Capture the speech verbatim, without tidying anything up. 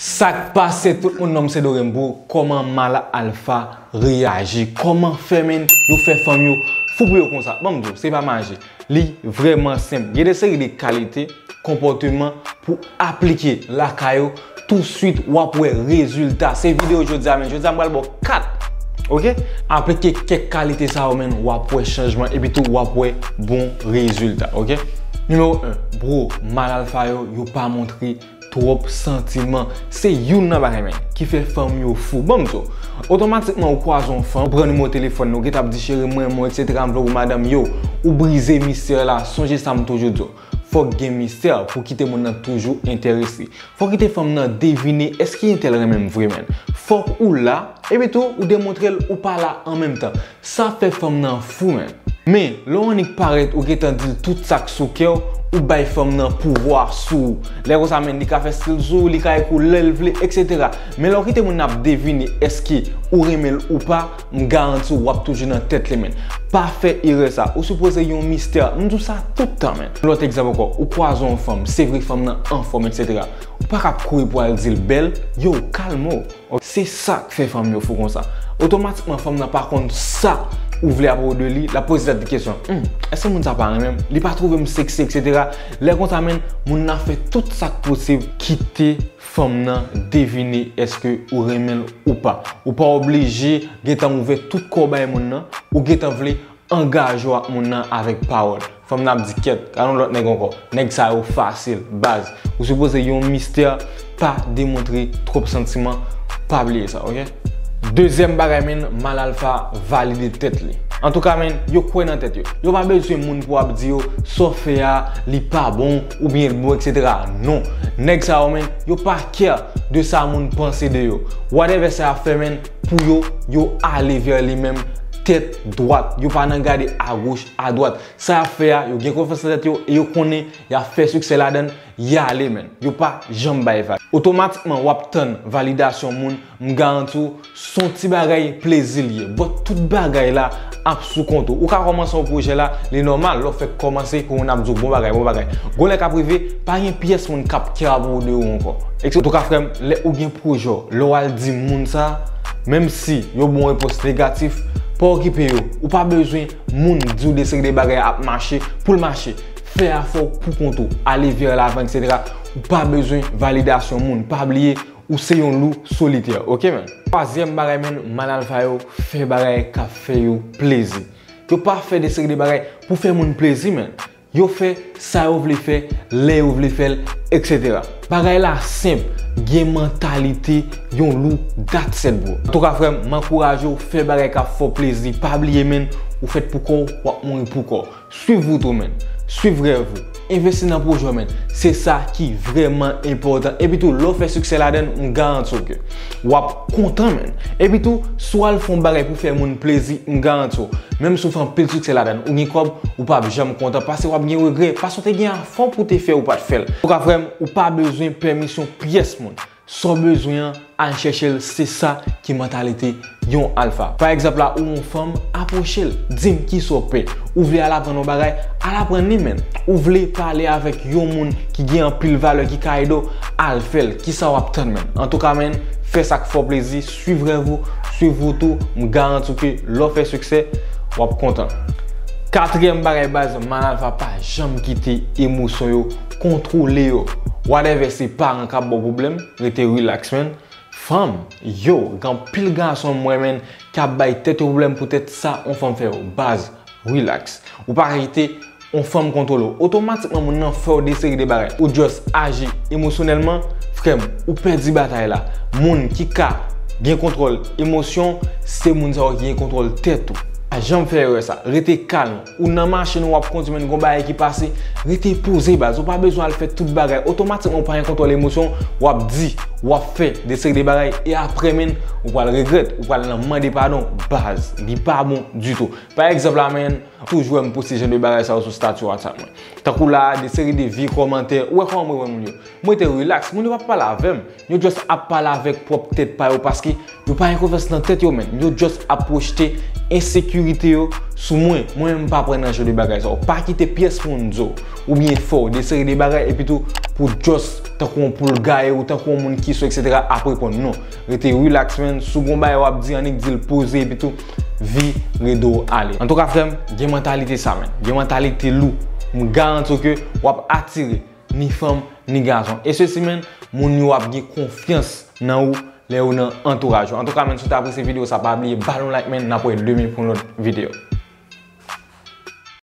Sa k pase tout moun, non m se Dorembo. Kòman Mala Alpha reyaji? Kòman fè, menn, yo fè fanm yo fou pou yo konsa? Ban m di w, se pa maji. Li vrèman senp. Gen de seri de kalite konpòteman pou aplike lakay ou, touswit w ap wè rezilta. Se videyo jodi a, menn. Jodi a m pral ba w kat. Oke? Aplike kèk kalite sa yo, menn, w ap wè chanjman, epi tou w ap wè bon rezilta. Oke? Nimewo en, bro, Mala Alpha yo, yo pa montre twòp santiman. Se youn nan bagay, menn, ki fè fanm yo fou. Ban m di w, otomatikman ou kwaze yon fanm, ou pran nimewo telefòn li, ou gentan ap di, "Cheri, m renmen w, etsetera, m vle w pou madanm." Yo, ou brize mistè la. Sonje sa m toujou di w. Fòk gen mistè pou kite moun nan toujou enterese. Fòk kite fanm nan devine èske entèl renmen m vre, menn. Fòk ou la, epi tou ou demontre l ou pa la an menm tan. Sa ap fè fanm nan fou, menn. Men, lè w annik parèt, ou gentan di l tout sa k sou kè w, ou bay fanm nan pouvwa sou ou. Lè konsa, menn, li ka fè stil sou ou, li ka ekri w lè l vle, etsetera. Men lè w kite moun nan ap devine èske ou renmen l ou pa, m garanti w, w ap toujou nan tèt li, menn. Pa fè erè sa. Ou sipoze yon mistè. M di w sa tout tan, menn. Lòt egzanp ankò, ou kwaze yon fanm, se vre fanm nan anfòm, etsetera. Ou pa ka ap kouri pou al di l bèl, yo, kalme w. Se sa k fè fanm yo fou konsa. Otomatikman, fanm nan pa konn sa ou vle apwopo de li, l ap poze tèt li kesyon, "Hmm, èske moun sa pa renmen m? Li pa twouve m seksi, etsetera." Lè konsa, menn, moun nan fè tout sa k posib, kite fanm nan devine èske ou renmen l ou pa. Ou pa oblije gentan ouvè tout kò w bay moun nan, ou gentan vle angaje w ak moun nan avèk pawòl. Fanm nan ap di, "Kèt, gade yon lòt nèg ankò." Nèg sa yo fasil, baz. Ou sipoze yon mistè, pa demontre twòp santiman, pa bliye sa, oke? Dezyèm bagay, menn, Mala Alpha valide tèt li. Antouka, menn, yo kwè nan tèt yo. Yo pa bezwen moun pou ap di yo, "Sa w fè a, li pa bon, oubyen l bon, etsetera." Non. Nèg sa yo, menn, yo pa kè de sa moun panse de yo. Whatever sa y ap fè, menn, pou yo, yo ale vè li menm, tèt dwat. Yo pa nan gade agoch, adwat. Sa y ap fè a, yo gen konfyans nan tèt yo e yo konnen y ap fè siksè ladan l, y ale, menn. Yo pa janm bay vag. Otomatikman, w ap tann validasyon moun, m garanti w, s on ti bagay plezi l ye. But tout bagay la ap sou kont ou. Ou ka kòmanse yon pwojè la, li nòmal, lè w fèk kòmanse, pou moun ap di w, "Bon bagay, bon bagay." Gon lè k ap rive, pa gen pyès moun k ap kè apwopo de ou ankò. Antouka, frè m, lè ou gen pwojè w, lè w al di moun sa, menm si yo ba w repons negatif, pa okipe yo. Ou pa bezwen moun di w de seri de bagay ap mache pou l mache. Fè afè w pou kont ou, ale vè lavan, etsetera. Ou pa bezwen validasyon moun. Pa bliye, ou se yon lou solitè, oke, menn? Twazyèm bagay, menn, Mala Alpha yo fè bagay k ap fè yo plezi. Yo pa fè de seri de bagay pou fè moun plezi, menn. Yo fè sa yo vle fè, lè yo vle fè l, etsetera. Bagay la senp, gen mantalite yon lou, that's it, bro. Antouka, frè m, m ankouraje w fè bagay k ap fè w plezi. Pa bliye, menn, ou fèt pou kò w, w ap mouri pou kò w. Swiv wout ou, menn. Swiv rèv ou. Envesti nan pwojè w, menn. Se sa ki vrèman enpòtan. Epi tou, lè w fè siksè ladan l, m garanti w ke w ap kontan, menn. Epi tou, si w al fè yon bagay pou fè moun plezi, m garanti w, menm si w fè anpil siksè ladan l, ou gen kòb, ou p ap janm kontan, paske w ap gen regrè, paske w te gen afè pou w te fè, ou pa t fè l. Antouka, frè m, ou pa bezwen pèmisyon pyès moun. Sa w bezwen an, al chèche l, se sa ki mantalite yon alfa. Pa egzanp la, ou yon fanm, apwoche l, di m kisa w pè. Ou vle al aprann yon bagay, al aprann li, menn. Ou vle pale avèk yon moun ki gen anpil valè, ki ka ede w, al fè l. Kisa w ap tann, menn? Antouka, menn, fè sa k fè w plezi, swiv rèv ou, swiv wout ou, m garanti w ke lè w fè siksè, w ap kontan. Katriyèm bagay, baz, Mala Alfa pa janm kite emosyon yo kontwole yo. Whatever, se paran k ap ba w pwoblèm, rete relax, menn. Fanm, yo, gen anpil gason m wè, menn, k ap bay tèt yo pwoblèm poutèt sa yon fanm fè yo. Baz, relax. Ou pa ka kite yon fanm kontwole w. Otomatikman, moun nan fè w de seri de bagay. Ou just aji emosyonèlman, frè m, ou pèdi batay la. Moun ki ka gen kontwòl emosyon, se moun sa yo ki gen kontwòl tèt ou. Pa janm fè erè sa. Rete kalm. Ou nan machin ou ap kondui, menn, gon bagay ki pase, rete poze, baz. Ou pa bezwen al fè tout bagay. Otomatikman, ou pa gen kontwòl emosyon, w ap di, w ap fè de seri de bagay, e apre, menn, ou pral regrèt, ou pral nan mande padon, baz. Li pa bon ditou. Pa egzanp la, menn, Toujou wè m poste jan de bagay sa yo sou stati WhatsApp mwen. Tankou la, de seri de vye kòmantè, ou wè kòman mwen wè moun yo. Mwen te relax, moun yo pa pale avè m. Yo just ap pale avèk pwòp tèt pa yo paske yo pa gen konfyans nan tèt yo menm. Yo just ap pwojte ensekirite yo sou mwen. Mwen menm m pa pran nan jan de bagay sa yo. Pa kite pyès moun di w oubyen fè w de seri de bagay epi tou pou just tankou yon poul gaye ou tankou yon moun ki sou, etsetera ap reponn. Non. Rete relax, man. Si w gon bagay w ap di, annik di l poze epi tou vire do w ale. Antouka, frè m, gen mantalite sa, man. Gen mantalite lou. M garanti w ke w ap atire ni fanm, ni gason. E sesi, man, moun yo ap gen konfyans nan ou lè yo nan antouraj ou. Antouka, man, si w te apresye videyo sa, pa bliye ba l yon like, man, n ap wè demen pou yon lòt videyo.